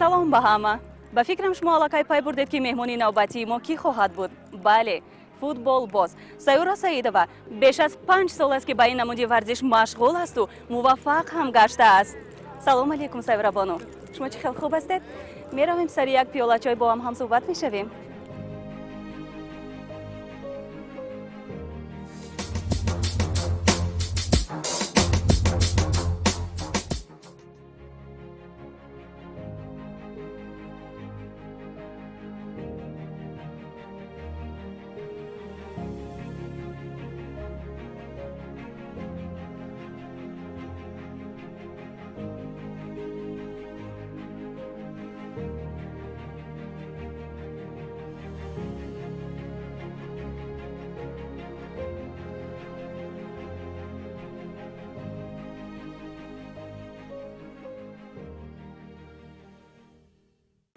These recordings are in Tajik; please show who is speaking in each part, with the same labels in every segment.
Speaker 1: Салом ба ҳама. Ба фикрам, шумо аллакай пай бурдед, ки меҳмони навбатии мо кӣ хоҳад буд. Бале, футболбоз Сайёра Саидова беш аз 5 сол аст, ки ба ин намуди варзиш машғул асту муваффақ ҳам гаштааст. Салом алейкум, Сайёра бону, шумо чӣ хел, хуб ҳастед? Меравем сари як пиёла чой, бо ҳам ҳамсӯҳбат мешавем.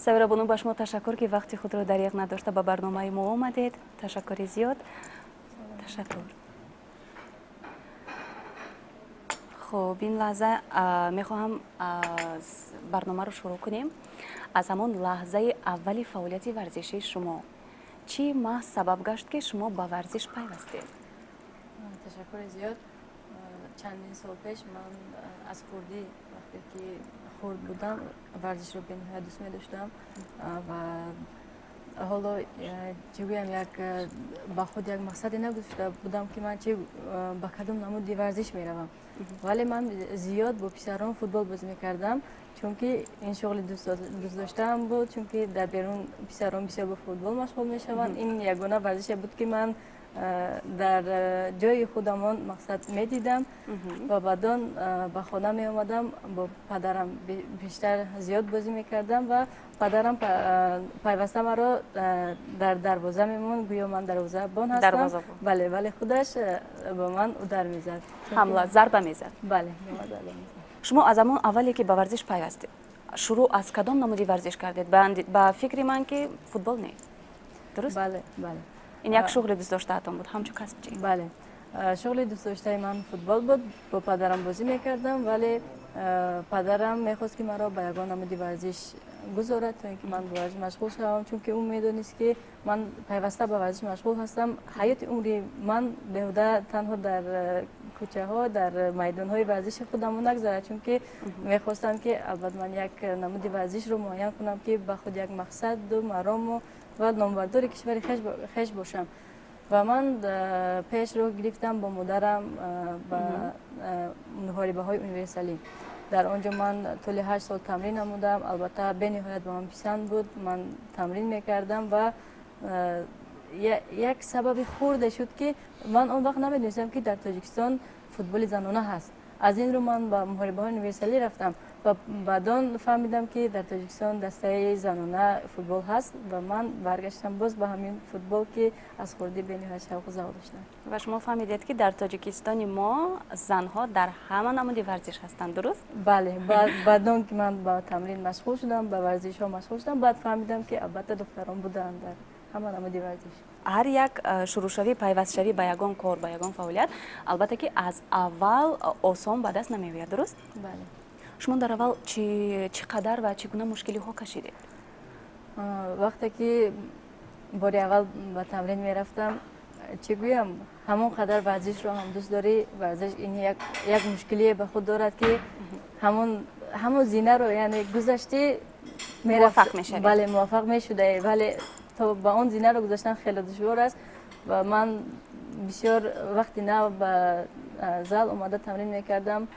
Speaker 1: Сайёра бону, ба шумо ташаккур, ки вақти худро дареғ надошта ба барномаи мо омадед. Ташаккури зиёд, ташаккур. Хуб, ин лаҳза мехоҳам барномаро шурӯъ кунем аз ҳамон лаҳзаи аввали фаъолияти варзишии шумо. Чӣ маҳз сабаб гашт, ки шумо ба варзиш пайвастед?
Speaker 2: Ташаккури зиёд. Чандин сол пеш ман аз хурдӣ, вақте ки хурд будам, варзишро бениҳоят дӯст медоштам ва ҳоло чӣ гӯям, як ба худ як мақсаде нагузошта будам, ки ман чи ба кадом намуди варзиш меравам, вале ман зиёд бо писарон футбол бозӣ мекардам, чунки ин шуғли дӯстдоштаам буд, чунки дар берун писарон бисёр бо футбол машғул мешаванд. Ин ягона варзише буд, ки ман дар ҷои худамон мақсад медидам ва баъдон ба хона меомадам, бо падарам бештар зиёд бозӣ мекардам ва падарам пайваста маро дар дарвоза мемонд, гӯё ман дарвозабон ҳастам. Бале, вале худаш ба ман удар мезад.
Speaker 1: Ҳамла, зарба мезад.
Speaker 2: Бале.
Speaker 1: Шумо аз ҳамон аввале, ки ба варзиш пайвастед, шурӯъ аз кадом намуди варзиш кардед? Ба фикри ман, ки футбол не, дуруст?
Speaker 2: Бале.
Speaker 1: Ин як шуғли дӯстдоштаатон буд, ҳамчун касб чӣ?
Speaker 2: Бале, шуғли дӯстдоштаи ман футбол буд. Бо падарам бозӣ мекардам, вале падарам мехост, ки маро ба ягон намуди варзиш гузорад, то ин ки ман ба варзиш машғул шавам, чунки ӯ медонист, ки ман пайваста ба варзиш машғул ҳастам. Ҳаёти умри ман беҳуда танҳо дар кӯчаҳо, дар майдонҳои варзиши худамон нагзарад, чунки мехостам, ки албатта ман як намуди варзишро муайян кунам, ки ба худ як мақсаду марому ва номбардори кишвари хеш бошам. Ва ман пеш роҳ гирифтам бо модарам ба муҳорибаҳои универсалӣ. Дар он ҷо ман тӯли 8 сол тамрин намудам. Албатта, бениҳоят ба ман писанд буд, ман тамрин мекардам ва як сабаби хурде шуд, ки ман он вақт намедонистам, ки дар Тоҷикистон футболи занона ҳаст. Аз ин рӯ ман ба муҳорибаҳои универсалӣ рафтам ва баъдон фаҳмидам, ки дар Тоҷикистон дастаи занона футбол ҳаст ва ман баргаштам боз ба ҳамин футбол, ки аз хурдӣ бениҳоят шавқу завқ доштам.
Speaker 1: Ва шумо фаҳмидед, ки дар Тоҷикистони мо занҳо дар ҳама намуди варзиш ҳастанд, дуруст?
Speaker 2: Бале, баъдон ки ман ба тамрин машғул шудам, ба варзишҳо машғул шудам, баъд фаҳмидам, ки албатта духтарон буданд дар ҳама намуди варзиш.
Speaker 1: Ҳар як шурӯъшавӣ, пайвастшавӣ ба ягон кор, ба ягон фаъолият, албатта ки аз аввал осон ба даст намеояд, дуруст?
Speaker 2: Бале.
Speaker 1: Шумо дар аввал чӣ қадар ва чӣ гуна мушкилиҳо кашидед?
Speaker 2: Вақте ки бори аввал ба тамрин мерафтам, чӣ гӯям, ҳамон қадар варзишро ҳам дӯст дорӣ. Варзиш ин як мушкилие ба худ дорад, ки ҳамон зинаро, яъне, гузаштӣ,
Speaker 1: муваффақ мешавӣ.
Speaker 2: Бале, муваффақ мешудаӣ, вале то ба он зинаро гузаштан хеле душвор аст. Ва ман бисёр вақти нав ба зал омада тамрин мекардам.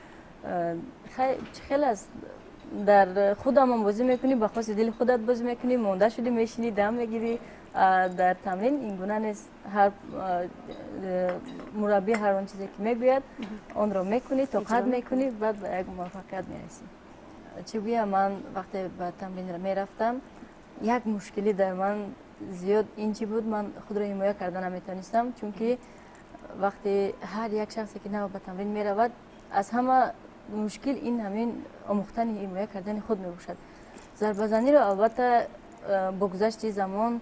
Speaker 2: Чӣ хел аст, дар худамон бозӣ мекунӣ, ба хости дили худат бозӣ мекунӣ, монда шудӣ, мешинӣ, дам мегирӣ. Дар тамрин ин гуна нест. Ҳар мураббӣ ҳар он чизе ки мегӯяд, онро мекунӣ, тоқат мекунӣ, баъд ба як муваффақият мерасӣ. Чӣ гӯям, ман вақте ба тамрин мерафтам, як мушкилӣ дар ман зиёд ин чӣ буд: ман худро ҳимоя карда наметавонистам, чунки вақте ҳар як шахсе ки нав ба тамрин меравад, аз ҳама мушкил ин ҳамин омӯхтани ҳимоя кардани худ мебошад. Зарбазаниро албатта бо гузашти замон,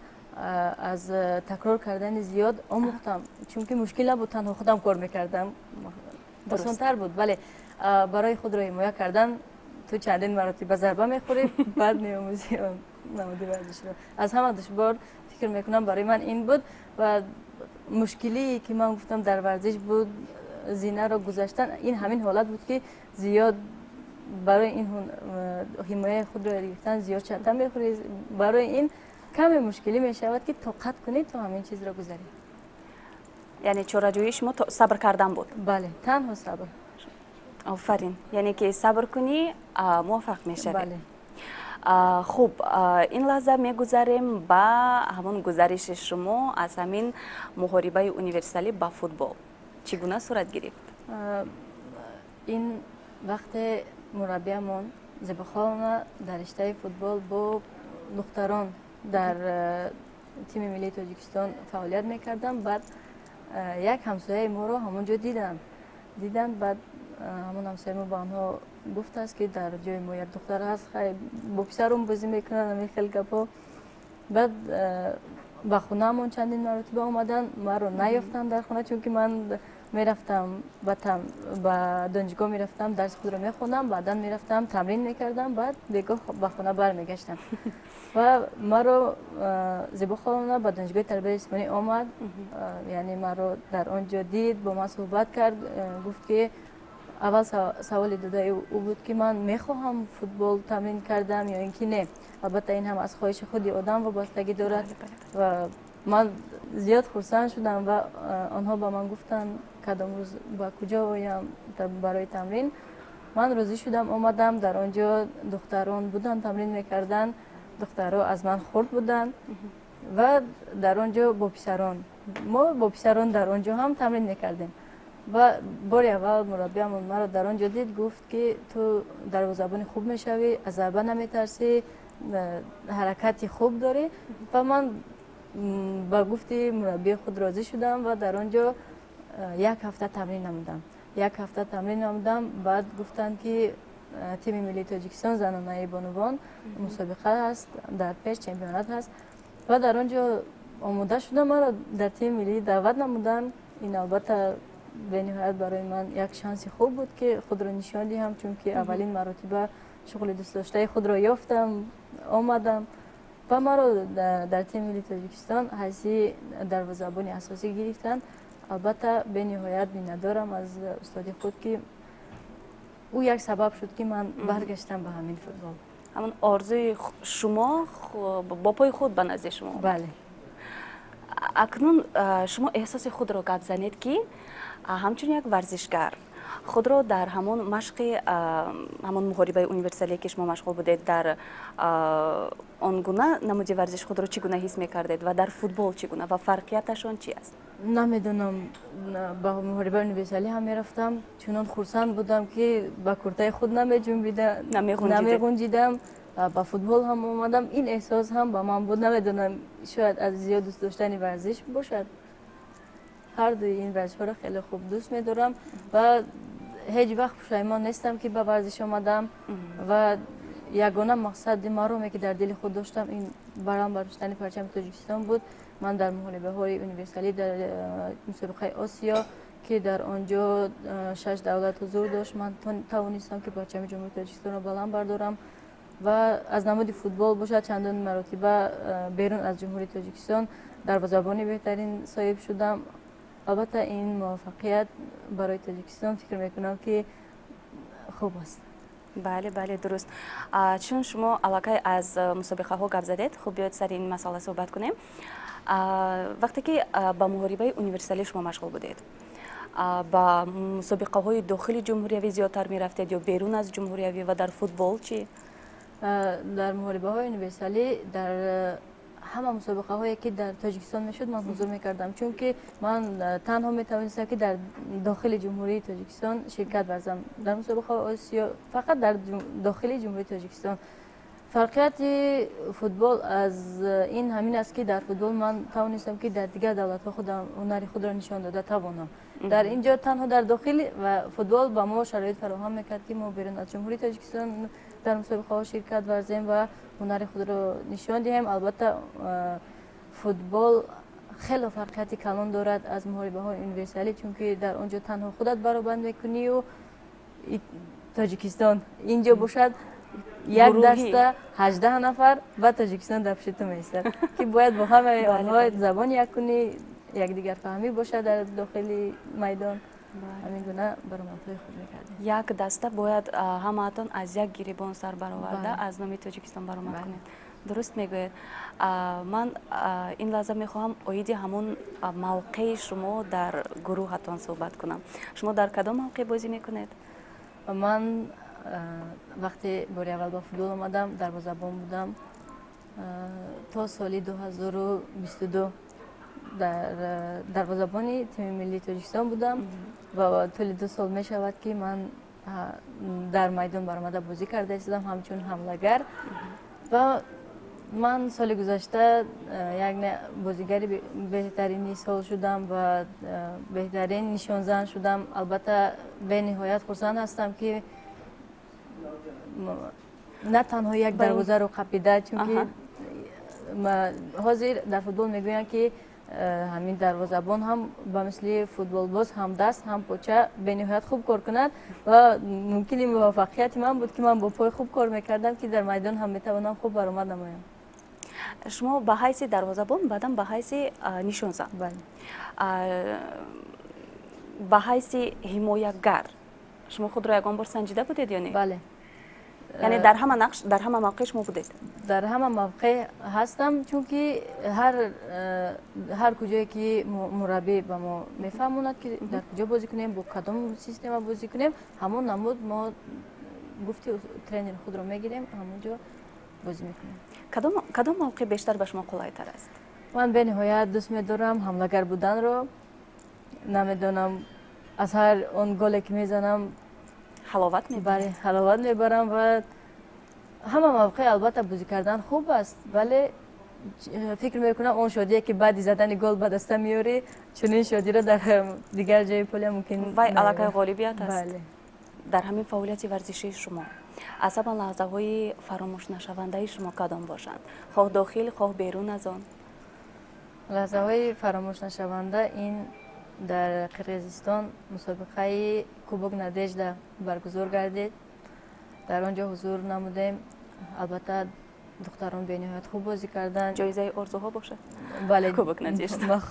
Speaker 2: аз такрор кардани зиёд омӯхтам, чунки мушкил набуд, танҳо худам кор мекардам, осонтар буд. Вале барои худро ҳимоя кардан Ту чандин маротиба зарба мехӯрӣ, баъд меомӯзӣ намуди варзишро. Аз ҳама душвор, фикр мекунам, барои ман ин буд ва мушкилие ки ман гуфтам дар варзиш буд, зинаро гузаштан, ин ҳамин ҳолат буд, ки зиёд барои ин ҳимояи худро гирифтан зиёд чата мехӯрӣ. Барои ин каме мушкилӣ мешавад, ки тоқат кунӣ то ҳамин чизро гузарӣ.
Speaker 1: Яъне чораҷӯии шумо сабр кардан буд?
Speaker 2: Бале, танҳо сабр.
Speaker 1: Офарин, яъне ки сабр кунӣ, муваффақ мешавӣ.
Speaker 2: Бале.
Speaker 1: Хуб, ин лаҳза мегузарем ба ҳамон гузариши шумо аз ҳамин муҳорибаи универсалӣ ба футбол. Чӣ гуна сурат гирифт?
Speaker 2: Ин вақте мураббиямон Зебохоловна дар риштаи футбол бо духтарон дар тими миллии Тоҷикистон фаъолият мекардам, баъд як ҳамсояи моро ҳамон ҷо диданд. Баъд ҳамон ҳамсояи мо ба онҳо гуфтааст, ки дар ҷои мо як духтар ҳаст, хай, бо писарон бозӣ мекунанд, ҳамин хел гапҳо. Баъд ба хонаамон чандин маротиба омаданд, маро наёфтанд дар хона, чунки ман мерафтам ба донишгоҳ, мерафтам, дарси худро мехондам, баъдан мерафтам, тамрин мекардам, баъд бегоҳ ба хона бармегаштам. Ва маро Зебо Холовна ба донишгоҳи тарбияи ҷисмонӣ омад, яъне маро дар он ҷо дид, бо ман суҳбат кард, гуфт ки аввал саволи додаи ӯ буд, ки ман мехоҳам футбол тамрин кардам ё ин ки не. Албатта, ин ҳам аз хоҳиши худи одам вобастагӣ дорад. Ва ман зиёд хурсанд шудам ва онҳо ба ман гуфтанд, кадом рӯз ба куҷо оям барои тамрин. Ман розӣ шудам, омадам. Дар он ҷо духтарон буданд, тамрин мекарданд. Духтарҳо аз ман хурд буданд ва дар он ҷо бо писарон, мо бо писарон дар он ҷо ҳам тамрин мекардем. Ва бори аввал мураббиямон маро дар он ҷо дид, гуфт, ки ту дарвозабони хуб мешавӣ, аз зарба наметарсӣ, ҳаракати хуб дорӣ. Ва ман ба гуфти мураббии худ розӣ шудам ва дар он ҷо як ҳафта тамрин намудам. Як ҳафта тамрин намудам, баъд гуфтанд, ки тими миллии Тоҷикистон занонаи бонувон мусобиқа ҳаст, дар пеш чемпионат ҳаст. Ва дар он ҷо омода шудам, маро дар тими миллӣ даъват намуданд. Ин албатта бениҳоят барои ман як шанси хуб буд, ки худро нишон диҳам, чунки аввалин маротиба шуғли дӯстдоштаи худро ёфтам, омадам ва маро дар тими миллии Тоҷикистон ҳайси дарвозабони асосӣ гирифтанд. Албатта, бениҳоят миннатдорам аз устоди худ, ки ӯ як сабаб шуд, ки ман баргаштам ба ҳамин футбол.
Speaker 1: Ҳамон орзуи шумо бо пои худ ба назди шумо.
Speaker 2: Бале.
Speaker 1: Акнун шумо эҳсоси худро гап занед, ки ҳамчун як варзишгар худро дар ҳамон машқи ҳамон муҳорибаи универсалие, ки шумо машғул будед, дар он гуна намуди варзиш худро чӣ гуна ҳис мекардед ва дар футбол чӣ гуна ва фарқияташон чи аст?
Speaker 2: Намедонам, ба муҳорибаи универсалӣ ҳам мерафтам, чунон хурсанд будам, ки ба куртаи худ намеғунҷидам. Ба футбол ҳам омадам, ин эҳсос ҳам ба ман буд. Намедонам, шояд аз зиёд дӯст доштани варзиш бошад. Ҳар дуи ин варзишҳоро хеле хуб дӯст медорам ва ҳеҷ вақт пушаймон нестам, ки ба варзиш омадам. Ва ягона мақсади мароме, ки дар дили худ доштам, ин баланд бардоштани парчами Тоҷикистон буд. Ман дар муҳорибаҳои универсалӣ, дар мусобиқаи Осиё, ки дар он ҷо шаш давлат ҳузур дошт, ман тавонистам, ки парчами Ҷумҳурии Тоҷикистонро баланд бардорам. Ва аз намуди футбол бошад, чандон маротиба берун аз Ҷумҳурии Тоҷикистон дарвозабони беҳтарин соҳиб шудам. Албатта, ин муваффақият барои Тоҷикистон, фикр мекунам, ки хуб аст.
Speaker 1: Бале, дуруст. Чун шумо аллакай аз мусобиқаҳо гап задед, хуб, биёед сари ин масъала суҳбат кунем. Вақте ки ба муҳорибаи универсалӣ шумо машғул будед, ба мусобиқаҳои дохили ҷумҳуриявӣ зиёдтар мерафтед ё берун аз ҷумҳуриявӣ ва дар футбол чӣ?
Speaker 2: Дар муҳорибаҳои универсалӣ, дар ҳама мусобиқаҳое, ки дар Тоҷикистон мешуд, ман ҳузур мекардам, чунки ман танҳо метавонистам, ки дар дохили Ҷумҳурии Тоҷикистон ширкат варзам. Дар мусобиқаҳои Осиё фақат дар дохили Ҷумҳурии Тоҷикистон. Фарқияти футбол аз ин ҳамин аст, ки дар футбол ман тавонистам, ки дар дигар давлатҳо худам ҳунари худро нишон дода тавонам. Дар ин ҷо танҳо дар дохили, ва футбол ба мо шароит фароҳам мекард, ки мо берун аз Ҷумҳурии Тоҷикистон дар мусобиқаҳо ширкат варзем ва ҳунари худро нишон диҳем. Албатта, футбол хеле фарқияти калон дорад аз муҳорибаҳои универсалӣ, чунки дар он ҷо танҳо худат баробар мекунию Тоҷикистон. Инҷо бошад як даста 18 нафар ва Тоҷикистон дар пушти ту меистад, ки бояд бо ҳамаи онҳо забон як кунӣ, якдигарфаҳмӣ бошад дар дохили майдон. Ҳамин гуна баромадҳои худ мекардем.
Speaker 1: Як даста бояд ҳамаатон аз як гирибон сар бароварда аз номи Тоҷикистон баромад кунед. Дуруст мегӯед. Ман ин лаҳза мехоҳам оиди ҳамон мавқеи шумо дар гурӯҳатон суҳбат кунам. Шумо дар кадом мавқеъ бозӣ мекунед?
Speaker 2: Ман вақте бори аввал ба футбол омадам, дарвозабон будам. То соли 2022 дар дарвозабони тими миллии Тоҷикистон будам ва тӯли 2 сол мешавад, ки ман дар майдон баромада бозӣ карда истодам ҳамчун ҳамлагар. Ва ман соли гузашта як бозигари беҳтарини сол шудам ва беҳтарин нишонзан шудам. Албатта, бениҳоят хурсанд ҳастам, ки на танҳо як дарвозаро қапида, чунки ҳозир дар футбол мегӯянд, ки ҳамин дарвозабон ҳам ба мисли футболбоз ҳам даст, ҳам поча бениҳоят хуб кор кунад ва мумкин ин муваффақияти ман буд, ки ман бо пой хуб кор мекардам, ки дар майдон ҳам метавонам хуб баромад намоям.
Speaker 1: Шумо ба ҳайси дарвозабон, баъдан ба ҳайси нишонзан, ба ҳайси ҳимоягар шумо худро ягон бор санҷида будед ё не?
Speaker 2: Бале.
Speaker 1: Яъне дар ҳама нақш, дар ҳама мавқеъ шумо будед?
Speaker 2: Дар ҳама мавқеъ ҳастам, чунки ҳар куҷое ки мураббӣ ба мо мефаҳмонад, ки дар куҷо бозӣ кунем, бо кадом система бозӣ кунем, ҳамон намуд мо гуфти тренери худро мегирем, ҳамон ҷо бозӣ мекунем.
Speaker 1: Кадом мавқеъ бештар ба шумо қулайтар аст?
Speaker 2: Ман бениҳоят дӯст медорам ҳамлагар буданро. Намедонам, аз ҳар он голе ки мезанам
Speaker 1: ҳаловат мебарам.
Speaker 2: Бале, ҳаловат мебарам ва ҳама мавқеъ албатта бозӣ кардан хуб аст, вале фикр мекунам, он шодие ки баъди задани гол ба даста меёрӣ, чунин шодиро дар дигар ҷои поля мумкин.
Speaker 1: Вай аллакай ғолибият аст. Дар ҳамин фаъолияти варзишии шумо асабан лаҳзаҳои фаромӯшнашавандаи шумо кадом бошанд, хоҳ дохил, хоҳ берун аз он?
Speaker 2: Лаҳзаҳои фаромӯшнашаванда ин дар Қирғизистон мусобиқаи Кубок Надежда баргузор гардид. Дар он ҷо ҳузур намудем. Албатта, духтарон бениҳоят хуб бозӣ карданд.
Speaker 1: Ҷоизаи орзуҳо бошад?
Speaker 2: Бале.
Speaker 1: Кубок Надежда.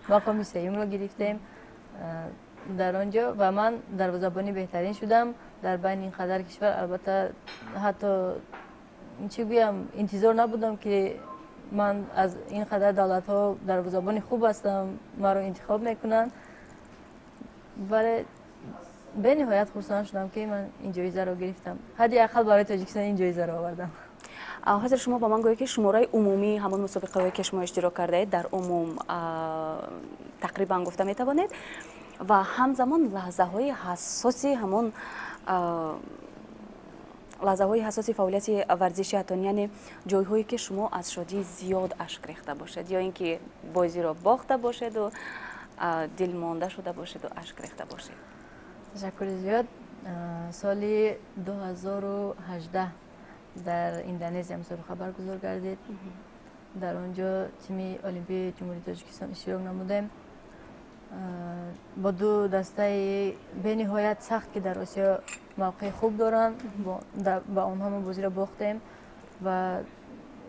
Speaker 2: Мақоми сеюмро гирифтем дар он ҷо ва ман дарвозабони беҳтарин шудам дар байни ин қадар кишвар. Албатта, ҳатто чӣ гӯям, интизор набудам, ки ман аз ин қадар давлатҳо дарвозабони хуб ҳастам, маро интихоб мекунанд, вале бениҳоят хурсанд шудам, ки ман ин ҷоизаро гирифтам, ҳадди ақал барои Тоҷикистон ин ҷоизаро овардам.
Speaker 1: Ҳозир шумо ба ман гӯед, ки шумораи умумии ҳамон мусобиқаҳое, ки шумо иштирок кардаед, дар умум тақрибан гуфта метавонед ва ҳамзамон лаҳзаҳои ҳассоси ҳамон лаҳзаҳои ҳассоси фаъолияти варзишиатон, яъне ҷойҳое, ки шумо аз шодии зиёд ашк рехта бошед ё ин ки бозиро бохта бошеду дилмонда шуда бошеду ашк рехта бошед.
Speaker 2: Ташаккури зиёд. Соли 2018 дар Индонезия мусобиқа баргузор гардид. Дар он ҷо тими Олимпии Ҷумҳурии Тоҷикистон иштирок намудем бо ду дастаи бениҳоят сахт, ки дар Осиё мавқеи хуб доранд. Ба онҳо мо бозиро бохтем ва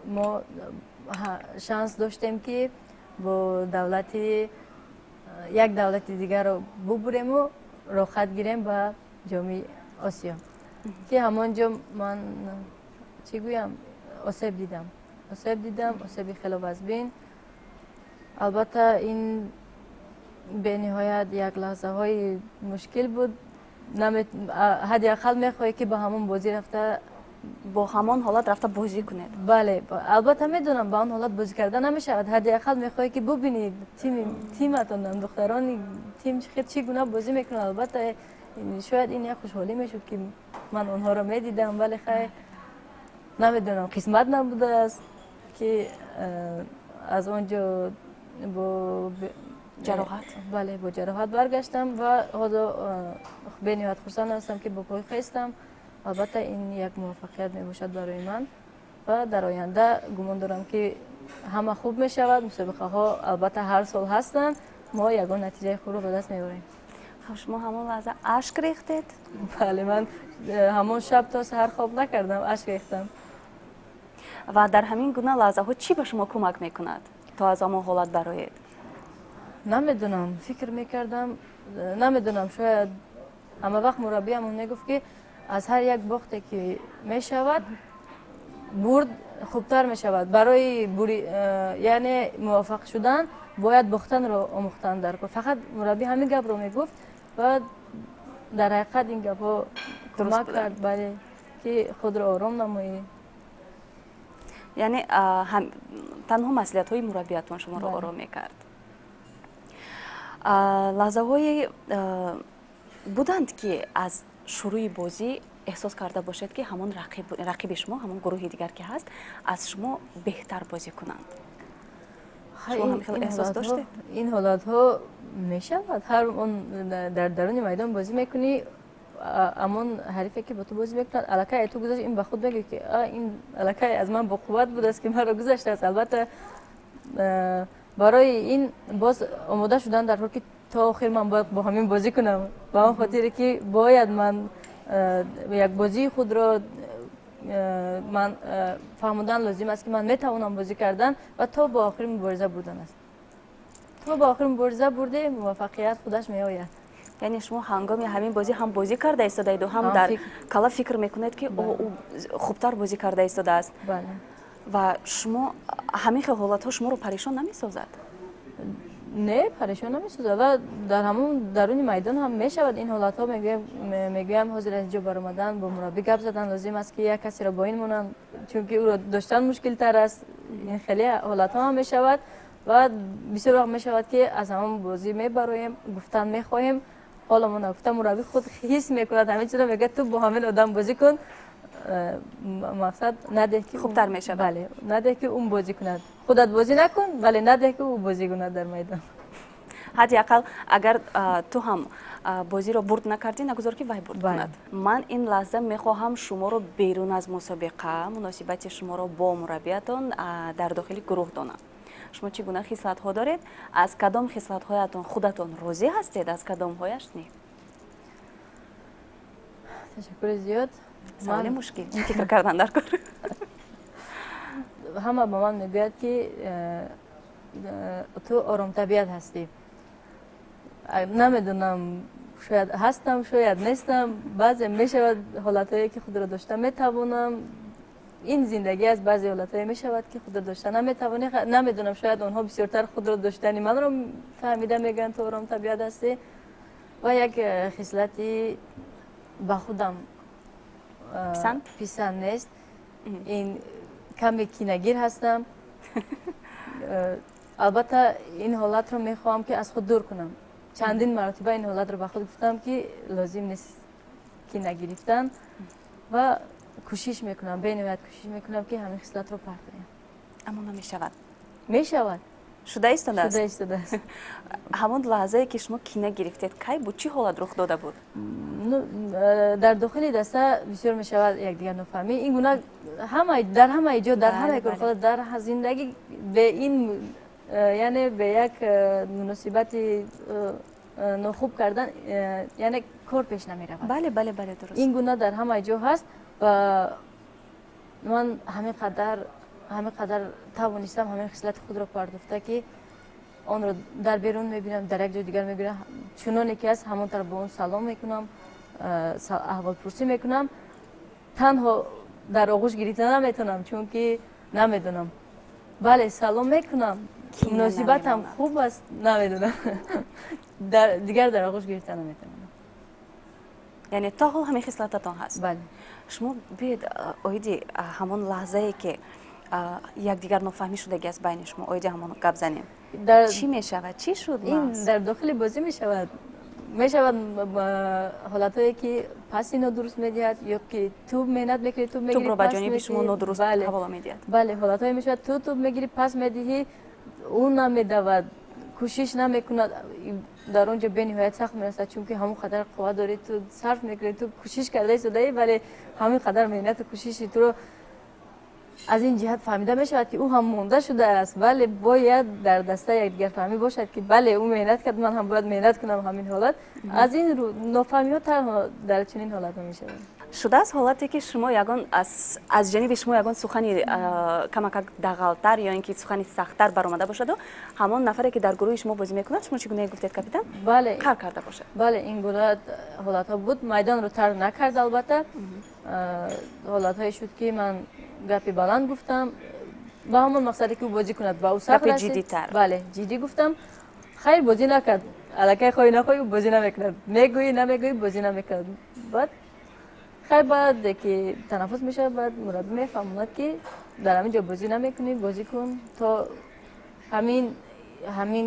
Speaker 2: мо шанс доштем, ки бо давлати як давлати дигарро бубурему роҳхат гирем ба Ҷоми Осиё, ки ҳамон ҷо ман чӣ гӯям, осеб дидам, осеби хело вазбин. Албатта, ин бениҳоят як лаҳзаҳои мушкил буд. Ҳадди ақал мехоҳӣ, ки ба ҳамон бозӣ рафта
Speaker 1: бо ҳамон ҳолат рафта бозӣ кунед.
Speaker 2: Бале, албатта, медонам, ба он ҳолат бозӣ карда намешавад. Ҳадди ақал мехоҳӣ, ки бубинӣ тиматон, духтарони тим чӣ гуна бозӣ мекунанд. Албатта, шояд ин як хушҳолӣ мешуд, ки ман онҳоро медидам, вале хай, намедонам, қисмат набудааст, ки аз он ҷо бо
Speaker 1: ҷароҳат.
Speaker 2: Бале, бо ҷароҳат баргаштам ва ҳозир бениҳоят хурсанд ҳастам, ки бо пой хестам. Албатта, ин як муваффақият мебошад барои ман ва дар оянда гумон дорам, ки ҳама хуб мешавад. Мусобиқаҳо албатта ҳар сол ҳастанд, мо ягон натиҷаи хубро ба даст меорем.
Speaker 1: Хуб, шумо ҳамон лаҳза ашк рехтед?
Speaker 2: Бале, ман ҳамон шаб то саҳар хоб накардам, ашк рехтам.
Speaker 1: Ва дар ҳамин гуна лаҳзаҳо чӣ ба шумо кӯмак мекунад, то аз ҳамон ҳолат бароед?
Speaker 2: Намедонам, фикр мекардам, намедонам, шояд ҳама вақт мураббиямон мегуфт, ки аз ҳар як бохте ки мешавад, бурд хубтар мешавад. Барои яъне муваффақ шудан бояд бохтанро омӯхтан дар кор. Фақат мураббӣ ҳамин гапро мегуфт ва дар ҳақиқат ин гапҳо кӯмак кард, бале, ки худро ором намоӣ.
Speaker 1: Яъне танҳо маслиҳатҳои мураббиятон шуморо ором мекард. Лаҳзаҳое буданд, ки аз шурӯи бозӣ эҳсос карда бошед, ки ҳамон рақиби шумо, ҳамон гурӯҳи дигар ки ҳаст, аз шумо беҳтар бозӣ кунанд? Шумо ҳам хеле эҳсос доштед?
Speaker 2: Ин ҳолатҳо мешавад. Ҳар он дар даруни майдон бозӣ мекунӣ, амон ҳарифе ки бо ту бозӣ мекунад, аллакай ту гузашт, ин ба худ мегӯяд, ки ин аллакай аз ман боқувват будааст, ки маро гузаштааст. Албатта, барои ин боз омода шудан дар кор, ки то охир ман бояд бо ҳамин бозӣ кунам, ба он хотире ки бояд ман як бозии худро ман фаҳмодан лозим аст, ки ман метавонам бозӣ кардан, ва то ба охир мубориза бурдан аст. То ба охир мубориза бурдем, муваффақият худаш меояд.
Speaker 1: Яъне шумо ҳангоми ҳамин бозӣ ҳам бозӣ карда истодаеду, ҳам дар кала фикр мекунед, ки ӯ хубтар бозӣ карда истодааст. Ва шумо ҳамин хел ҳолатҳо шуморо парешон намесозад?
Speaker 2: Не, парешон намесозад. Ва дар ҳамон даруни майдон ҳам мешавад ин ҳолатҳо. Мегӯям, ҳозир аз инҷо баромадан, бо мураббӣ гап задан лозим аст, ки як касеро бо ин монанд, чунки ӯро доштан мушкилтар аст. Ин хеле ҳолатҳо ҳам мешавад. Ва бисёр вақт мешавад, ки аз ҳамон бозӣ мебароем, гуфтан мехоҳем, ҳоло мо нагуфта, мураббӣ худ ҳис мекунад ҳамин чизро, мегӯяд: «Ту бо ҳамин одам бозӣ кун, мақсад надеҳ, ки
Speaker 1: хубтар мешавад.
Speaker 2: Бале, надеҳ, ки ӯ бозӣ кунад. Худат бозӣ накун, вале надеҳ, ки ӯ бозӣ кунад дар майдон».
Speaker 1: Ҳадди ақал агар ту ҳам бозиро бурд накардӣ, нагузор, ки вай бурд кунад. Ман ин лаҳза мехоҳам шуморо берун аз мусобиқа, муносибати шуморо бо мураббиятон дар дохили гурӯҳ донам. Шумо чӣ гуна хислатҳо доред? Аз кадом хислатҳоятон худатон розӣ ҳастед, аз кадомҳояш не?
Speaker 2: Ташаккури зиёд.
Speaker 1: Саволи мушкил, фикр кардан дар кор.
Speaker 2: Ҳама ба ман мегӯяд, ки ту оромтабиат ҳастӣ. Намедонам, шояд ҳастам, шояд нестам. Баъзе мешавад ҳолатҳое, ки худро дошта метавонам. Ин зиндагӣ аст, баъзе ҳолатҳое мешавад, ки худро дошта наметавонӣ. Намедонам, шояд онҳо бисёртар худро доштани манро фаҳмида мегӯянд: «Ту оромтабиат ҳастӣ». Ва як хислати ба худам
Speaker 1: писанд
Speaker 2: писанд нест, ин каме кинагир ҳастам. Албатта, ин ҳолатро мехоҳам, ки аз худ дур кунам. Чандин маротиба ин ҳолатро ба худ гуфтам, ки лозим нест кина гирифтан, ва кӯшиш мекунам, бениҳоят кӯшиш мекунам, ки ҳамин хислатро партоям.
Speaker 1: Аммо намешавад?
Speaker 2: Мешавад.
Speaker 1: Шуда истодааст?
Speaker 2: Шуда истодааст.
Speaker 1: Ҳамон лаҳзае, ки шумо кина гирифтед, кай буд, чӣ ҳолат рух дода буд?
Speaker 2: Дар дохили даста бисёр мешавад якдигар нофаҳмӣ. Ин гуна ҳама дар ҳамаи ҷо, дар ҳамаи корхона, дар зиндагӣ бе ин яъне бе як муносибати нохуб кардан, яъне кор пеш намеравад.
Speaker 1: бале бале бале дуруст.
Speaker 2: Ин гуна дар ҳамаи ҷо ҳаст. Ва ман ҳамин қадар тавонистам ҳамин хислати худро пардохта, ки онро дар берун мебинам, дар як ҷои дигар мебинам, чуноне ки аст, ҳамон тараф бо он салом мекунам, аҳволпурсӣ мекунам. Танҳо дар оғӯш гирифта наметавонам, чунки намедонам. Бале, салом мекунам, муносибатам хуб аст, намедонам, дигар дар оғӯш гирифта наметавонам.
Speaker 1: Яъне то ҳол ҳамин хислататон ҳаст?
Speaker 2: Бале.
Speaker 1: Шумо биёед, оиди ҳамон лаҳзае, ки якдигар нофаҳмӣ шудагӣ аст байни шумо, оиди ҳамон гап занем. Чӣ мешавад, чӣ шуд?
Speaker 2: Ин дар дохили бозӣ мешавад. Ҳолатҳое, ки паси нодуруст медиҳад ё ки тӯб меҳнат мекунӣ, тӯб мегирӣ.
Speaker 1: Тӯбро ба ҷониби шумо нодуруст ҳавола медиҳад.
Speaker 2: Бале, ҳолатҳое мешавад, ту тӯб мегирӣ, пас медиҳӣ, ӯ намедавад, кӯшиш намекунад. Дар он ҷо бениҳоят сахт мерасад, чунки ҳамон қадар қувват дорӣ, ту сарф мекунӣ, ту кӯшиш карда истодаӣ, вале ҳамин қадар меҳнату кӯшиши туро Аз ин ҷиҳат фаҳмида мешавад, ки ӯ ҳам монда шудааст, вале бояд дар даста якдигарфаҳмӣ бошад, ки бале, ӯ меҳнат кард, ман ҳам бояд меҳнат кунам. Ҳамин ҳолат, аз ин рӯ нофаҳмиҳо танҳо дар чунин ҳолатҳо мешавад.
Speaker 1: Шудааст ҳолате, ки шумо ягон аз ҷониби шумо ягон сухани камакак дағалтар ё ин ки сухани сахттар баромада бошаду ҳамон нафаре, ки дар гурӯҳи шумо бозӣ мекунад, шумо чӣ гуна гуфтед, капитан,
Speaker 2: бале,
Speaker 1: қар карда бошад?
Speaker 2: Бале, ин гуна ҳолатҳо буд. Майдонро тар накард, албатта. Ҳолатҳое шуд, ки ман гапи баланд гуфтам ба ҳамон мақсаде, ки ӯ бозӣ кунад, ба ӯ сахт
Speaker 1: расид. Ҷиддитар.
Speaker 2: Бале, ҷиддӣ гуфтам. Хайр, бозӣ накард. Аллакай хоҳӣ нахоҳӣ, ӯ бозӣ намекунад, мегӯӣ намегӯӣ, бозӣ намекунад. Баъд хайр, баъд ки танаффус мешавад, баъд мураббӣ мефаҳмонад, ки дар ҳамин ҷо бозӣ намекунӣ, бозӣ кун. То ҳамин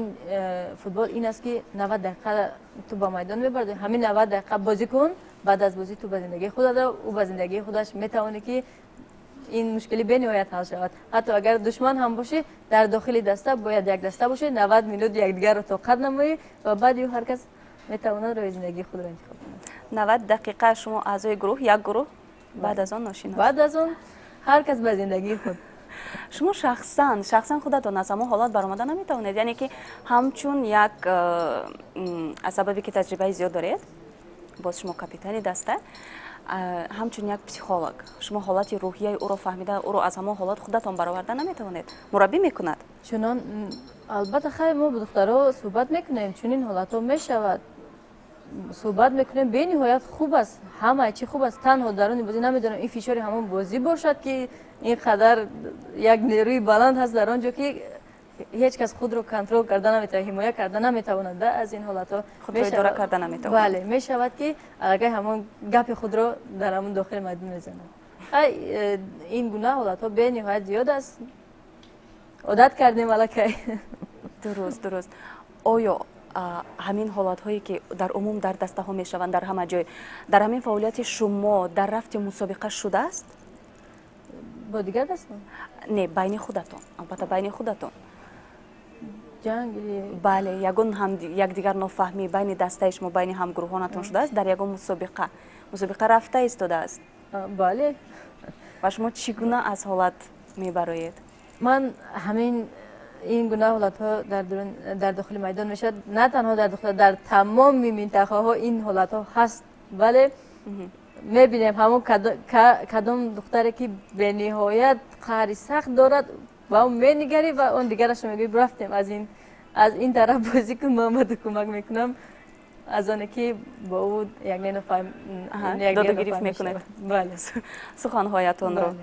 Speaker 2: футбол ин аст, ки 90 дақиқа ту ба майдон мебард, ҳамин 90 дақиқа бозӣ кун. Баъд аз бозӣ ту ба зиндагии худат, ӯ ба зиндагии худаш метавонӣ, ки ин мушкили бениҳоят ҳал шавад. Ҳатто агар душман ҳам бошӣ, дар дохили даста бояд як даста бошӣ, 90 минут якдигарро тоқат намоӣ ва баъд ю ҳар кас метавонад роҳи зиндагии худро интихоб кунад.
Speaker 1: 90 дақиқа шумо аъзои гурӯҳ, як гурӯҳ, баъд аз он ношинос.
Speaker 2: Баъд аз он ҳар кас ба зиндагии худ.
Speaker 1: Шумо шахсан худатон аз ҳамон ҳолат баромада наметавонед, яъне ки ҳамчун як аз сабабе ки таҷрибаи зиёд доред, боз шумо капитани даста, ҳамчун як психолог шумо ҳолати рӯҳияи ӯро фаҳмида, ӯро аз ҳамон ҳолат худатон бароварда наметавонед? Мураббӣ мекунад?
Speaker 2: Чунон албатта, хайр, мо бо духтаро суҳбат мекунем, чунин ҳолатҳо мешавад, суҳбат мекунем. Бениҳоят хуб аст, ҳама чӣ хуб аст. Танҳо даруни бозӣ, намедонам, ин фишори ҳамон бозӣ бошад, ки ин қадар як нерӯи баланд ҳаст дар он ҷо, ки ҳеҷ кас худро контрол карда наметавонад, ҳимоя карда наметавонад. Да, аз ин ҳолатҳо
Speaker 1: худро идора карда наметавонад.
Speaker 2: Бале, мешавад, ки аллакай ҳамон гапи худро дар ҳамон дохили майдон мезанад. Ин гуна ҳолатҳо бениҳоят зиёд аст, одат кардем аллакай.
Speaker 1: Дуруст. Оё ҳамин ҳолатҳое, ки дар умум дар дастаҳо мешаванд, дар ҳама ҷой, дар ҳамин фаъолияти шумо дар рафти мусобиқа шудааст?
Speaker 2: Бо дигар даста?
Speaker 1: Не, байни худатон, албатта, байни худатон.
Speaker 2: Ҷанг?
Speaker 1: Бале, ягон якдигар нофаҳмӣ байни дастаи шумо, байни ҳамгурӯҳонатон шудааст дар ягон мусобиқа? Мусобиқа рафта истодааст.
Speaker 2: Бале.
Speaker 1: Ва шумо чӣ гуна аз ҳолат мебароед?
Speaker 2: Ман ҳамин ин гуна ҳолатҳо дар дохили майдон мешавад, на танҳо дар дохили, дар тамоми минтақаҳо ин ҳолатҳо ҳаст. Вале мебинем, ҳамон кадом духтаре, ки бениҳоят қаҳри сахт дорад, ба он менигарӣ ва он дигарашро мегӯӣ: рафтем, аз ин тараф бозӣ кун, ман ба ту кӯмак мекунам. Аз оне ки бо ӯ як нофаҳм
Speaker 1: додугирифт мекунед.
Speaker 2: Бале.
Speaker 1: Суханҳоятонро.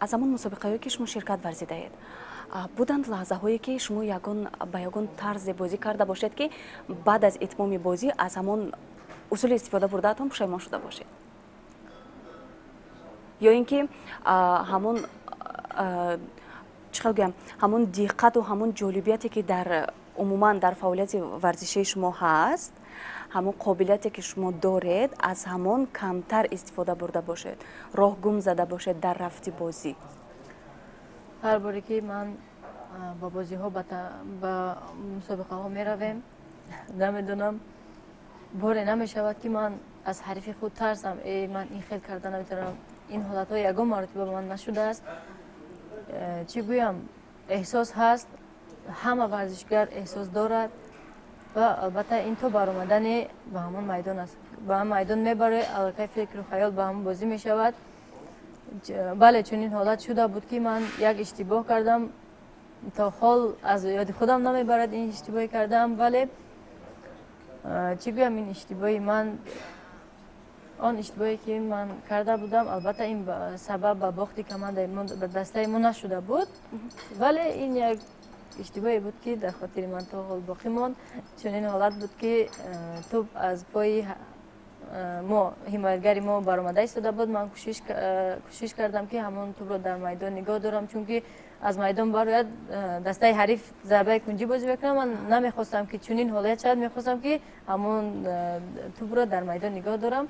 Speaker 1: Аз ҳамон мусобиқаҳое, ки шумо ширкат варзидаед, буданд лаҳзаҳое, ки шумо ягон ба ягон тарзе бозӣ карда бошед, ки баъд аз итмоми бозӣ аз ҳамон усули истифода бурдаатон пушаймон шуда бошед, ё ин ки ҳамон, чӣ хел гӯям, ҳамон диққату ҳамон ҷолибияте, ки дар умуман дар фаъолияти варзишии шумо ҳаст, ҳамон қобилияте, ки шумо доред, аз ҳамон камтар истифода бурда бошед, роҳ гум зада бошед дар рафти бозӣ?
Speaker 2: Ҳар боре ки ман ба бозиҳо, ба мусобиқаҳо меравем, намедонам, боре намешавад, ки ман аз ҳарифи худ тарсам, э, ман ин хел карда наметавонам. Ин ҳолатҳо ягон маротиба ба ман нашудааст. Чӣ гӯям, эҳсос ҳаст, ҳама варзишгар эҳсос дорад ва албатта ин то баромадани ба ҳамон майдон аст. Ба ҳамон майдон мебарои, аллакай фикру хаёл ба ҳамон бозӣ мешавад. Бале, чунин ҳолат шуда буд, ки ман як иштибоҳ кардам, то ҳол аз ёди худам намебарад ин иштибоҳе кардам. Вале чӣ гӯям, ин иштибоҳи ман, он иштибоҳе, ки ман карда будам, албатта ин сабаб ба бохти командаи мо, ба дастаи мо нашуда буд, вале ин як иштибоҳе буд, ки дар хотири ман то ҳол боқӣ монд. Чунин ҳолат буд, ки тӯб аз пои мо, ҳимоятгари мо баромада истода буд. Ман кӯшиш кардам, ки ҳамон тӯбро дар майдон нигоҳ дорам, чунки аз майдон барояд, дастаи ҳариф зарбаи кунҷӣ бозӣ мекунад. Ман намехостам, ки чунин ҳолат шавад, мехостам, ки ҳамон тӯбро дар майдон нигоҳ дорам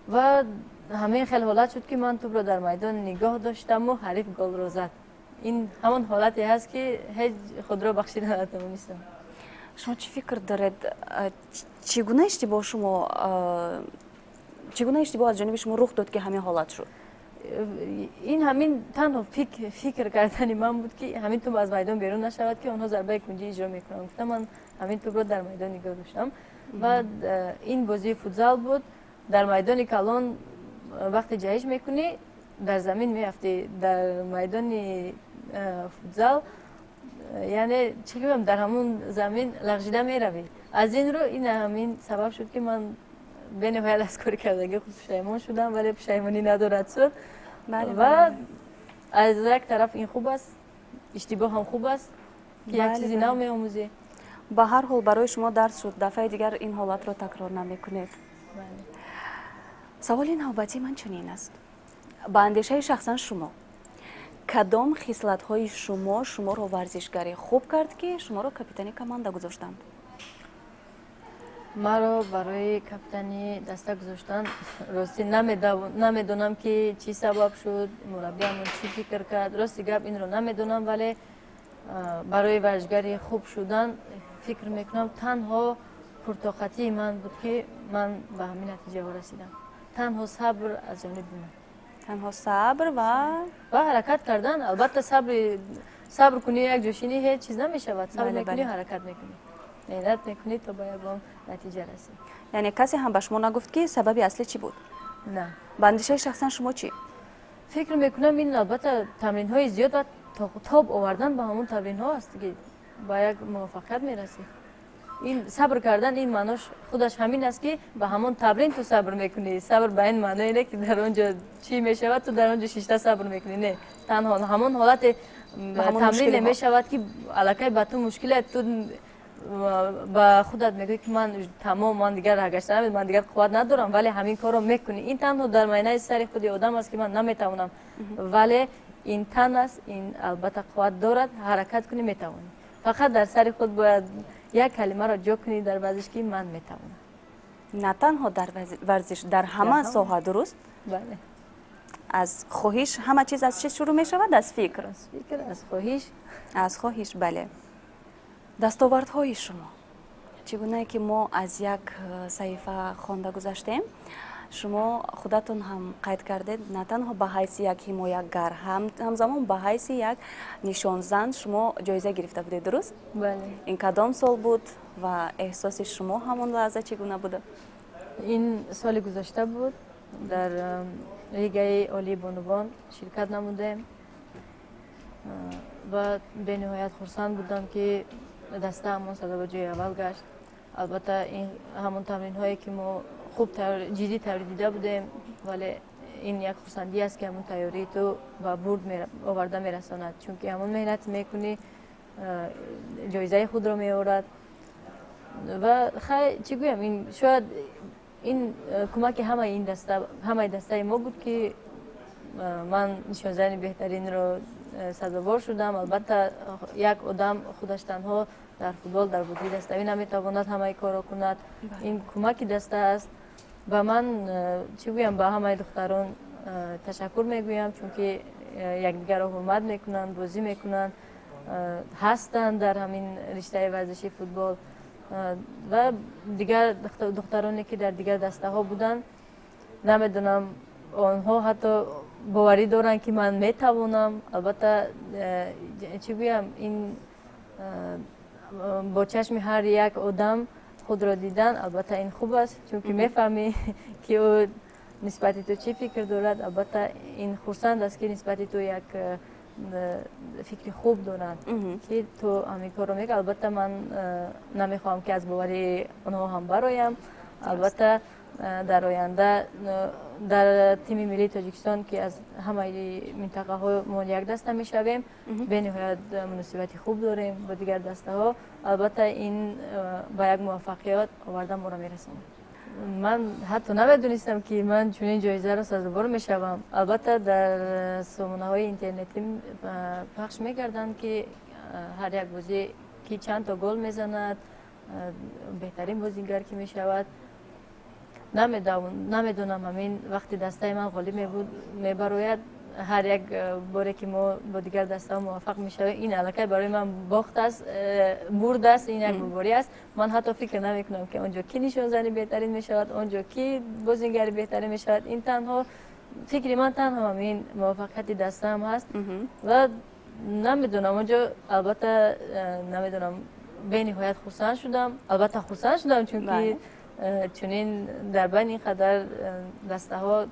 Speaker 2: ва ҳамин хел ҳолат шуд, ки ман тӯбро дар майдон нигоҳ доштаму ҳариф голро зад. Ин ҳамон ҳолате ҳаст, ки ҳеҷ худро бахшида натавонистам.
Speaker 1: Шумо чӣ фикр доред, чӣ гуна иштибоҳ шумо, чӣ гуна иштибоҳ аз ҷониби шумо рух дод, ки ҳамин ҳолат шуд?
Speaker 2: Ин ҳамин танҳо фикр кардани ман буд, ки ҳамин тӯб аз майдон берун нашавад, ки онҳо зарбаи кунҷӣ иҷро мекунанд. Гуфтам, ман ҳамин тӯбро дар майдон нигоҳ доштам. Ва ин бозии футзал буд. Дар майдони калон вақте ҷаҳиш мекунӣ, дар замин меафтӣ. Дар майдони футзал, яъне чӣ гӯям, дар ҳамун замин лағжида меравӣ. Аз ин рӯ ин ҳамин сабаб шуд, ки ман бениҳоят аз кори кардагии худ пушаймон шудам, вале пушаймонӣ надорад суд. Ва аз як тараф ин хуб аст, иштибоҳ ҳам хуб аст, ки як чизи нав меомӯзӣ.
Speaker 1: Ба ҳар ҳол, барои шумо дарс шуд, дафъаи дигар ин ҳолатро такрор намекунед. Саволи навбатии ман чунин аст: ба андешаи шахсан шумо, кадом хислатҳои шумо шуморо варзишгари хуб кард, ки шуморо капитани команда гузоштанд?
Speaker 2: Маро барои капитани даста гузоштан, ростӣ, намедонам, ки чӣ сабаб шуд, мураббиамон чӣ фикр кард. Рости гап, инро намедонам, вале барои варзишгари хуб шудан, фикр мекунам, танҳо пуртоқатии ман буд, ки ман ба ҳамин натиҷаҳо расидам. Танҳо сабр аз ҷониби ман.
Speaker 1: Танҳо сабр ва
Speaker 2: ҳаракат кардан. Албатта, сабр кунӣ, як ҷо шинӣ, ҳеҷ чиз намешавад. Сабр мекунӣ, ҳаракат мекунӣ, меҳнат мекунӣ, то ба ягон натиҷа расӣ.
Speaker 1: Яъне касе ҳам ба шумо нагуфт, ки сабаби аслӣ чӣ буд?
Speaker 2: На.
Speaker 1: Ба андешаи шахсан шумо чӣ?
Speaker 2: Фикр мекунам, ин албатта тамринҳои зиёд ва тоб овардан ба ҳамон тамринҳо аст, ки ба як муваффақият мерасӣ. Ин сабр кардан, ин маънош худаш ҳамин аст, ки ба ҳамон тамрин ту сабр мекунӣ. Сабр ба ин маъное не, ки дар он ҷо чӣ мешавад, ту дар он ҷо шишта сабр мекунӣ. Не, танҳо ҳамон ҳолати тамрине мешавад, ки аллакай ба ту мушкиле, ту ба худат мегӯӣ, ки ман тамом, ман дигар раҳгашта намед, ман дигар қувват надорам, вале ҳамин корро мекунӣ. Ин танҳо дар майнаи сари худи одам аст, ки ман наметавонам, вале ин тан аст, ин албатта қувват дорад, ҳаракат кунӣ, метавонӣ. Фақат дар сари худ бояд як калимаро ҷо кунӣ дар варзиш, ки ман метавонам.
Speaker 1: На танҳо дар варзиш, дар ҳама соҳа, дуруст?
Speaker 2: Бале.
Speaker 1: Аз хоҳиш ҳама чиз аз чиз шурӯъ мешавад, аз фикр.
Speaker 2: Аз фикр, аз хоҳиш.
Speaker 1: Аз хоҳиш, бале. Дастовардҳои шумо чӣ гунае, ки мо аз як саҳифа хонда гузаштем, шумо худатон ҳам қайд кардед, на танҳо ба ҳайси як ҳимоягар, ҳамзамон ба ҳайси як нишонзан шумо ҷоиза гирифта будед, дуруст?
Speaker 2: Бале.
Speaker 1: Ин кадом сол буд ва эҳсоси шумо ҳамон лаҳза чӣ гуна буда?
Speaker 2: Ин соли гузашта буд. Дар лигаи олии бонувон ширкат намудем ва бениҳоят хурсанд будам, ки дастаамон сазовори ҷои аввал гашт. Албатта, ин ҳамон тамринҳое, ки мо хуб, ҷиддӣ тайёрӣ дида будем, вале ин як хурсандӣ аст, ки ҳамон тайёрии ту ба бурд оварда мерасонад, чунки ҳамон меҳнат мекунӣ, ҷоизаи худро меорад. Ва хай, чӣ гӯям, ин шояд ин кӯмаки ҳамаи ин даста, ҳамаи дастаи мо буд, ки ман нишонзани беҳтаринро сазовор шудам. Албатта, як одам худаш танҳо дар футбол, дар бозии даставӣ наметавонад ҳамаи корро кунад. Ин кӯмаки даста аст. Ва ман, чӣ гӯям, ба ҳамаи духтарон ташаккур мегӯям, чунки якдигарро ҳурмат мекунанд, бозӣ мекунанд, ҳастанд дар ҳамин риштаи варзиши футбол. Ва дигар духтароне, ки дар дигар дастаҳо буданд, намедонам, онҳо ҳатто боварӣ доранд, ки ман метавонам. Албатта, чӣ гӯям, ин бо чашми ҳар як одам худро дидан, албатта, ин хуб аст, чунки мефаҳмӣ, ки ӯ нисбати ту чӣ фикр дорад. Албатта, ин хурсанд аст, ки нисбати ту як фикри хуб доранд, ки ту ҳамин корро мекунӣ. Албатта, ман намехоҳам, ки аз боварии онҳо ҳам бароям. Албатта, дар оянда дар тими миллии Тоҷикистон, ки аз ҳамаи минтақаҳо мо як даста мешавем, бениҳоят муносибати хуб дорем бо дигар дастаҳо. Албатта, ин ба як муваффақият оварда моро мерасонад. Ман ҳатто намедонистам, ки ман чунин ҷоизаро сазовор мешавам. Албатта, дар сомонаҳои интернетӣ пахш мекарданд, ки ҳар як бозӣ ки чанд то гол мезанад, беҳтарин бозингар ки мешавад. Намедонам, ҳамин вақти дастаи ман ғолиб мебарояд, ҳар як боре ки мо бо дигар дастаҳо муваффақ мешавем, ин аллакай барои ман бохт аст, бурд аст, ин як бурдборӣ аст. Ман ҳатто фикр намекунам, ки он ҷо ки нишонзани беҳтарин мешавад, он ҷо ки бозингари беҳтарин мешавад. Ин танҳо Фикри ман танҳо ҳамин муваффақияти дастаам ҳаст ва намедонам, онҷо албатта намедонам, бениҳоят хурсанд шудам. Албатта хурсанд шудам, чунки чунин дар байни ин қадар дастаҳо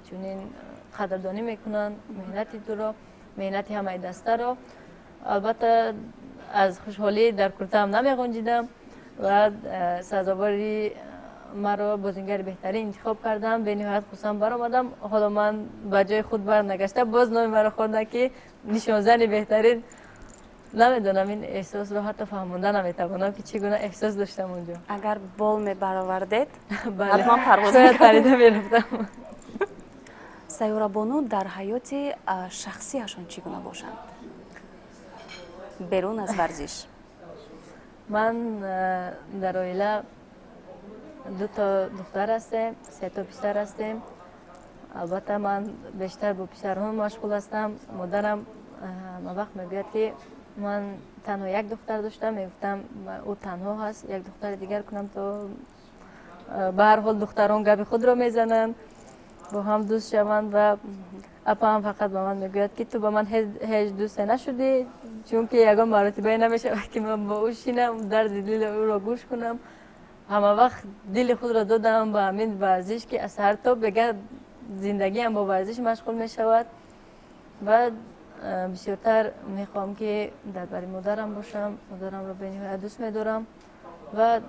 Speaker 2: чунин қадрдонӣ мекунанд меҳнати туро, меҳнати ҳамаи дастаро. Албатта аз хушҳолӣ дар куртаам намеғунҷидам ва сазовори маро бозингари беҳтарин интихоб кардам. Бениҳоят хурсанд баромадам. Ҳоло ман ба ҷои худ барнагашта, боз номи маро хонданд, ки нишонзани беҳтарин. Намедонам, ин эҳсосро ҳатто фаҳмонда наметавонам, ки чӣ гуна эҳсос доштам онҷо.
Speaker 1: Агар бол мебаровардед, ҳатман парвоз
Speaker 2: шояд парида мерафтам.
Speaker 1: Сайёрабону дар ҳаёти шахсиашон чӣ гуна бошанд берун аз варзиш?
Speaker 2: Ман дар оила дуто духтар ҳастем, сето писар ҳастем. Албатта ман бештар бо писарҳо машғул ҳастам. Модарам ҳамавақт мегӯяд, ки ман танҳо як духтар доштам, мегуфтам, ӯ танҳо ҳаст, як духтари дигар кунам, то ба ҳар ҳол духтарон гапи худро мезананд, бо ҳам дӯст шаванд. Ва апаам фақат ба ман мегӯяд, ки ту ба ман ҳеҷ дӯсте нашудӣ, чунки ягон маротибае намешавад, ки ман бо ӯ шинам, дарди дили ӯро гӯш кунам. Ҳама вақт дили худро додам ба ҳамин варзиш, ки аз ҳар то бега зиндагиам бо варзиш машғул мешавад. Ва бисёртар мехоҳам, ки дар бари модарам бошам. Модарамро бениҳоят дӯст медорам ва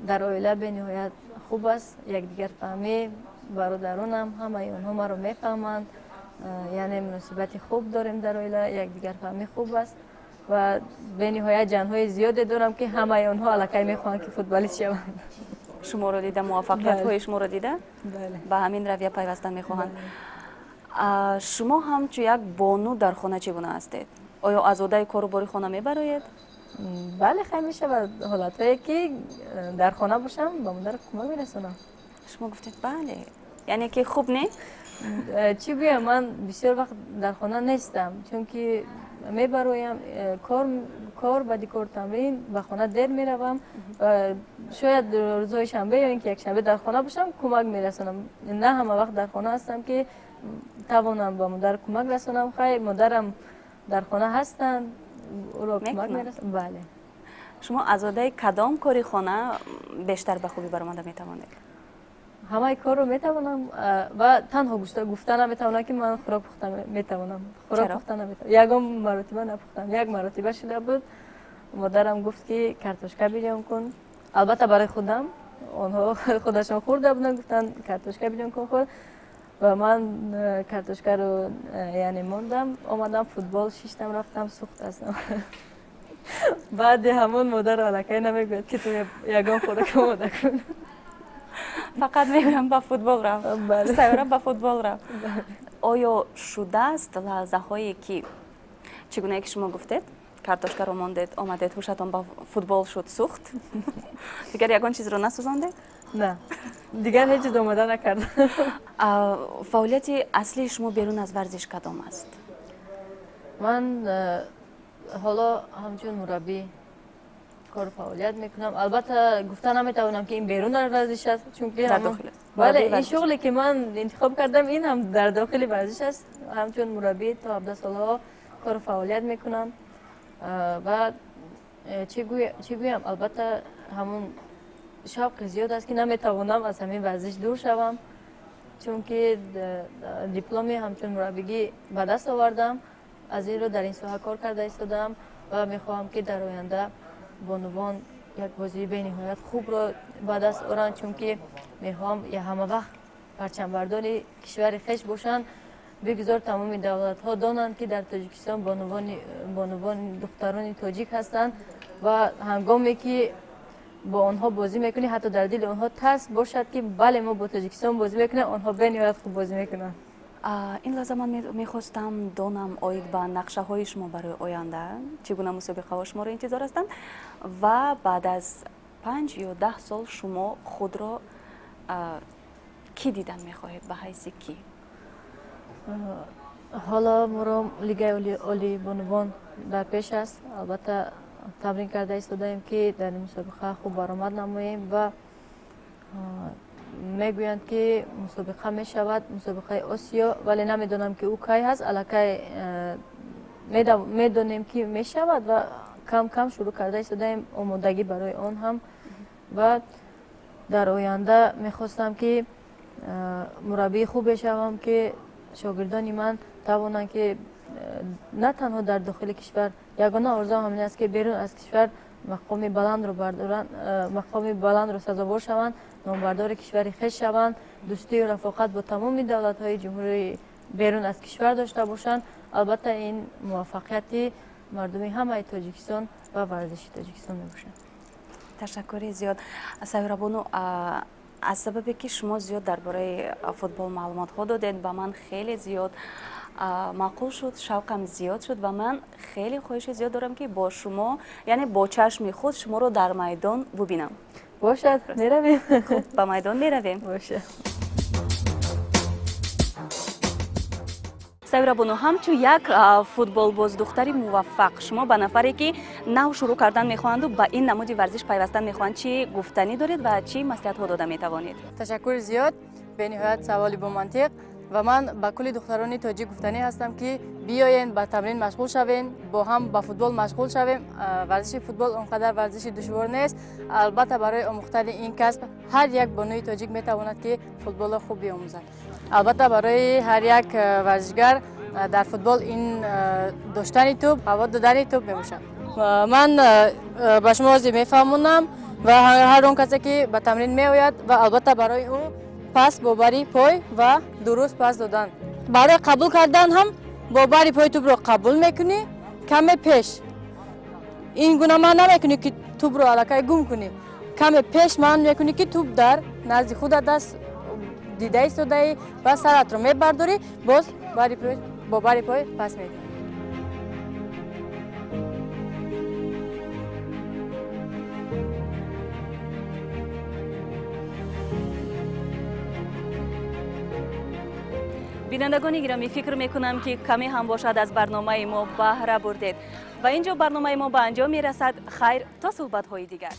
Speaker 2: дар оила бениҳоят хуб аст якдигарфаҳмӣ. Бародаронам, ҳамаи онҳо маро мефаҳманд, яъне муносибати хуб дорем дар оила, якдигарфаҳмӣ хуб аст. Ва бениҳоят ҷанҳои зиёде дорам, ки ҳамаи онҳо аллакай мехоҳанд, ки футболист шаванд.
Speaker 1: Шуморо дида, муваффақиятҳои шуморо дида, ба ҳамин равия пайвастан мехоҳанд. Шумо ҳамчун як бону дар хона чӣ гуна ҳастед? Оё аз уҳдаи кору бори хона мебароед?
Speaker 2: Бале, хай, мешавад ҳолатҳое, ки дар хона бошам, ба модар кӯмак мерасонам.
Speaker 1: Шумо гуфтед бале, яъне ки хуб не?
Speaker 2: Чӣ гӯям, ман бисёр вақт дар хона нестам, чунки мебароям, кор, баъди кор тамрин, ба хона дер меравам. Шояд рӯзҳои шанбе ё ин ки якшанбе дар хона бошам, кӯмак мерасонам. На ҳама вақт дар хона ҳастам, ки тавонам ба модар кӯмак расонам. Хай, модарам дар хона ҳастанд, ӯро кӯмак мерасонам, бале.
Speaker 1: Шумо аз уҳдаи кадом кори хона бештар ба хубӣ баромада метавонед?
Speaker 2: Ҳамаи корро метавонам ва танҳо гуфта наметавонам, ки ман хӯрок пухта метавонам. Хӯрок пухта наметавонам, ягон маротиба напухтам. Як маротиба шуда буд, модарам гуфт, ки картошка бирён кун. Албатта барои худам, онҳо худашон хӯрда буданд. Гуфтанд, картошка бирён кун, хӯр. Ва ман картошкаро яъне мондам, омадам, футбол шиштам, рафтам, сӯхт астам. Баъди ҳамон модар аллакай намегӯяд, ки ту ягон хӯрок омода кун.
Speaker 1: Фақат мегӯям, ба футбол рав, Сайёра, ба футбол рав. Оё шудааст лаҳзаҳое, ки чӣ гунае ки шумо гуфтед, картошкаро мондед, омадед, ҳушатон ба футбол шуд, сӯхт, дигар ягон чизро насӯзондед?
Speaker 2: На, дигар ҳеҷ чиз омода накардам.
Speaker 1: Фаъолияти аслии шумо берун аз варзиш кадом аст?
Speaker 2: Ман ҳоло ҳамчун мураббӣ кору фаъолият мекунам. Албатта гуфта наметавонам, ки ин берун аз варзиш аст, чунки бале, ин шуғле, ки ман интихоб кардам, ин ҳам дар дохили варзиш аст. Ҳамчун мураббӣ то 17 солҳо кору фаъолият мекунам. Ва чӣ гӯям, албатта ҳамун шавқи зиёд аст, ки наметавонам аз ҳамин варзиш дур шавам, чунки дипломи ҳамчун мураббигӣ ба даст овардам. Аз ин рӯ дар ин соҳа кор карда истодаам ва мехоҳам, ки дар оянда бонувон як бозии бениҳоят хубро ба даст оранд, чунки мехоҳам ҳама вақт парчамбардори кишвари хеш бошанд. Бигзор тамоми давлатҳо донанд, ки дар Тоҷикистон бонувони духтарони тоҷик ҳастанд ва ҳангоме ки бо онҳо бозӣ мекунӣ, ҳатто дар дили онҳо тарс бошад, ки бале, мо бо Тоҷикистон бозӣ мекунем, онҳо бениҳоят хуб бозӣ мекунанд.
Speaker 1: Ин лаҳза ман мехостам донам оид ба нақшаҳои шумо барои оянда, чӣ гуна мусобиқаҳо шуморо интизор ҳастанд ва баъд аз 5 ё 10 сол шумо худро кӣ дидан мехоҳед, ба ҳайси кӣ?
Speaker 2: Ҳоло моро Лигаи олии бонувон дар пеш аст. Албатта тамрин карда истодаем, ки дар ин мусобиқа хуб баромад намоем ва Мегӯянд, ки мусобиқа мешавад, мусобиқаи Осиё, вале намедонам, ки ӯ кай ҳаст. Аллакай медонем, ки мешавад ва кам кам шурӯъ карда истодаем омодагӣ барои он ҳам. Ва дар оянда мехостам, ки мураббии хубе шавам, ки шогирдони ман тавонанд, ки на танҳо дар дохили кишвар, ягона орзуам ҳамин аст, ки берун аз кишвар мақоми баландро бардоранд, мақоми баландро сазовор шаванд, номбардори кишвари хеш шаванд, дӯстию рафоқат бо тамоми давлатҳои ҷумҳурии берун аз кишвар дошта бошанд. Албатта, ин муваффақияти мардуми ҳамаи Тоҷикистон ва варзиши Тоҷикистон мебошад.
Speaker 1: Ташаккури зиёд, Сайёрабону. Аз сабабе ки шумо зиёд дар бораи футбол маълумотҳо додед, ба ман хеле зиёд маъқул шуд, шавқам зиёд шуд ва ман хеле хоҳиши зиёд дорам, ки бо шумо, яъне бо чашми худ шуморо дар майдон бубинам.
Speaker 2: Бошад, меравем.
Speaker 1: Хуб, ба майдон меравем.
Speaker 2: Бошад.
Speaker 1: Сайёрабону, ҳамчун як футболбоз, духтари муваффақ, шумо ба нафаре, ки нав шурӯъ кардан мехоҳанду ба ин намуди варзиш пайвастан мехоҳанд, чӣ гуфтанӣ доред ва чӣ маслиҳатҳо дода метавонед?
Speaker 2: Ташаккури зиёд, бениҳоят саволи бомантиқ. Ва ман ба кулли духтарони тоҷик гуфтанӣ ҳастам, ки биёен, ба тамрин машғул шавем, бо ҳам ба футбол машғул шавем. Варзиши футбол он қадар варзиши душвор нест. Албатта, барои омӯхтани ин касб ҳар як бонуи тоҷик метавонад, ки футболро хуб биомӯзад. Албатта, барои ҳар як варзишгар дар футбол ин доштани тӯб, ҳаво додани тӯб мебошад. Ман ба шумо ҳозир мефаҳмонам ва ҳар он касе, ки ба тамрин меояд, ва албатта барои ӯ пас бо бари пой ва дуруст пас додан. Барои қабул кардан ҳам бо бари пой тӯбро қабул мекунӣ, каме пеш. Ин гуна ман намекунӣ, ки тӯбро аллакай гум кунӣ. Каме пеш ман мекунӣ, ки тӯб дар назди худат аст, дида истодаӣ ва саратро мебардорӣ, боз бо бари пой пас медиҳӣ.
Speaker 1: Бинандагони гиромӣ, фикр мекунам, ки каме ҳам бошад аз барномаи мо баҳра бурдед. Ва ин ҷо барномаи мо ба анҷом мерасад. Хайр, то суҳбатҳои дигар.